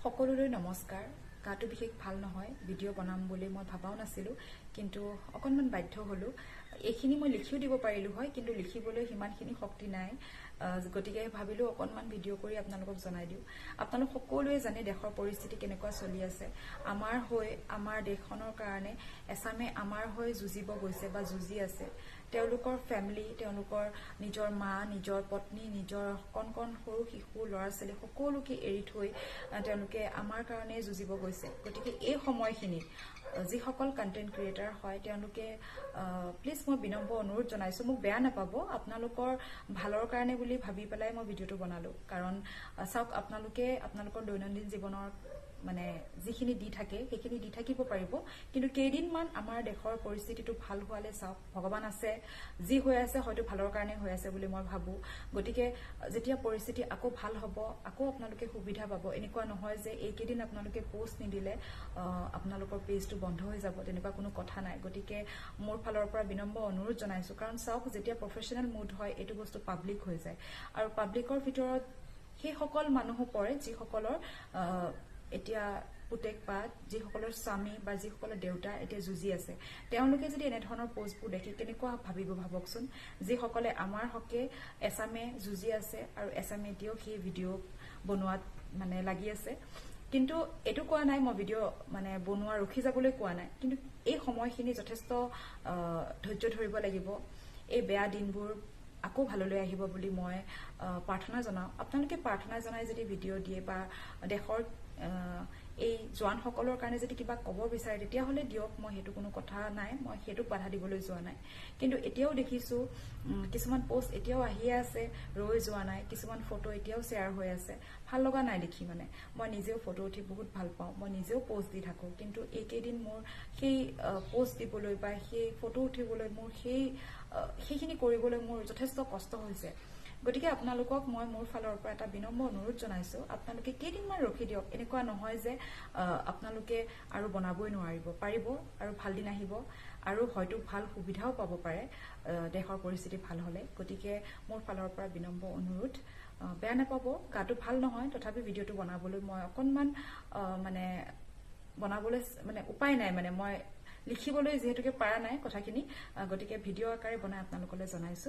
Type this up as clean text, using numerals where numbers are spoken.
সকলোলৈ নমস্কাৰ। গাটো বিশেষ ভাল নহয়, ভিডিঅ' বনাম বুলি মই ভাবাও নাছিলোঁ, কিন্তু অকণমান বাধ্য হ'লোঁ। এইখিনি মই লিখিও দিব পাৰিলোঁ হয়, কিন্তু লিখিবলৈ সিমানখিনি শক্তি নাই। গতিকে ভাবিলোঁ অকণমান ভিডিঅ' কৰি আপোনালোকক জনাই দিওঁ। আপোনালোক সকলোৱে জানে দেশৰ পৰিস্থিতি কেনেকুৱা চলি আছে। আমাৰ হৈ, আমাৰ দেশখনৰ কাৰণে এচামে আমাৰ হৈ যুঁজিব গৈছে বা যুঁজি আছে। তেওঁলোকৰ ফেমিলি, তেওঁলোকৰ নিজৰ মা, নিজৰ পত্নী, নিজৰ কণ কণ সৰু শিশু ল'ৰা ছোৱালী সকলোকে এৰি থৈ তেওঁলোকে আমাৰ কাৰণে যুঁজিব গৈছে। গতিকে এই সময়খিনিত যিসকল কণ্টেণ্ট ক্ৰিয়েটাৰ হয়, তেওঁলোকে প্লিজ, মই বিনম্ৰ অনুৰোধ জনাইছোঁ, মোক বেয়া নাপাব, আপোনালোকৰ ভালৰ কাৰণে বুলি ভাবি পেলাই মই ভিডিঅ'টো বনালোঁ। কাৰণ চাওক, আপোনালোকে আপোনালোকৰ দৈনন্দিন জীৱনৰ মানে যিখিনি দি থাকে সেইখিনি দি থাকিব পাৰিব, কিন্তু কেইদিনমান আমাৰ দেশৰ পৰিস্থিতিটো ভাল হোৱালে চাওক, ভগৱান আছে, যি হৈ আছে হয়তো ভালৰ কাৰণে হৈ আছে বুলি মই ভাবোঁ। গতিকে যেতিয়া পৰিস্থিতি আকৌ ভাল হ'ব, আকৌ আপোনালোকে সুবিধা পাব। এনেকুৱা নহয় যে এইকেইদিন আপোনালোকে পষ্ট নিদিলে আপোনালোকৰ পেজটো বন্ধ হৈ যাব, তেনেকুৱা কোনো কথা নাই। গতিকে মোৰ ফালৰ পৰা বিনম্ৰ অনুৰোধ জনাইছোঁ। কাৰণ চাওক, যেতিয়া প্ৰফেচনেল মুড হয়, এইটো বস্তু পাব্লিক হৈ যায় আৰু পাব্লিকৰ ভিতৰত সেইসকল মানুহো পৰে যিসকলৰ এতিয়া পুতেক বা যিসকলৰ স্বামী বা যিসকলৰ দেউতা এতিয়া যুঁজি আছে। তেওঁলোকে যদি এনেধৰণৰ পষ্টবোৰ দেখে কেনেকুৱা ভাবিব ভাবকচোন। যিসকলে আমাৰ হকে এচামে যুঁজি আছে আৰু এচামে এতিয়াও সেই ভিডিঅ' বনোৱাত মানে লাগি আছে। কিন্তু এইটো কোৱা নাই মই ভিডিঅ' মানে বনোৱা ৰখি যাবলৈ কোৱা নাই, কিন্তু এই সময়খিনি যথেষ্ট ধৈৰ্য ধৰিব লাগিব। এই বেয়া দিনবোৰ আকৌ ভাললৈ আহিব বুলি মই প্ৰাৰ্থনা জনাওঁ। আপোনালোকে প্ৰাৰ্থনা জনাই যদি ভিডিঅ' দিয়ে বা দেশৰ এই জোৱানসকলৰ কাৰণে যদি কিবা ক'ব বিচাৰে, তেতিয়াহ'লে দিয়ক, মই সেইটো কোনো কথা নাই, মই সেইটোক বাধা দিবলৈ যোৱা নাই। কিন্তু এতিয়াও দেখিছোঁ কিছুমান পষ্ট এতিয়াও আহিয়ে আছে, ৰৈ যোৱা নাই। কিছুমান ফটো এতিয়াও শ্বেয়াৰ হৈ আছে। ভাল লগা নাই দেখি। মানে মই নিজেও ফটো উঠি বহুত ভাল পাওঁ, মই নিজেও পষ্ট দি থাকোঁ, কিন্তু এইকেইদিন মোৰ সেই পষ্ট দিবলৈ বা সেই ফটো উঠিবলৈ, মোৰ সেইখিনি কৰিবলৈ মোৰ যথেষ্ট কষ্ট হৈছে। গতিকে আপোনালোকক মই মোৰ ফালৰ পৰা এটা বিনম্ৰ অনুৰোধ জনাইছোঁ, আপোনালোকে কেইদিনমান ৰখি দিয়ক। এনেকুৱা নহয় যে আপোনালোকে আৰু বনাবই নোৱাৰিব, পাৰিব আৰু ভাল দিন আহিব আৰু হয়তো ভাল সুবিধাও পাব পাৰে দেশৰ পৰিস্থিতি ভাল হ'লে। গতিকে মোৰ ফালৰ পৰা বিনম্ৰ অনুৰোধ, বেয়া নাপাব, গাটো ভাল নহয়, তথাপি ভিডিঅ'টো বনাবলৈ মই অকণমান মানে বনাবলৈ মানে উপায় নাই, মানে মই লিখিবলৈ যিহেতুকে পৰা নাই কথাখিনি, গতিকে ভিডিঅ' আকাৰে বনাই আপোনালোকলৈ জনাইছোঁ।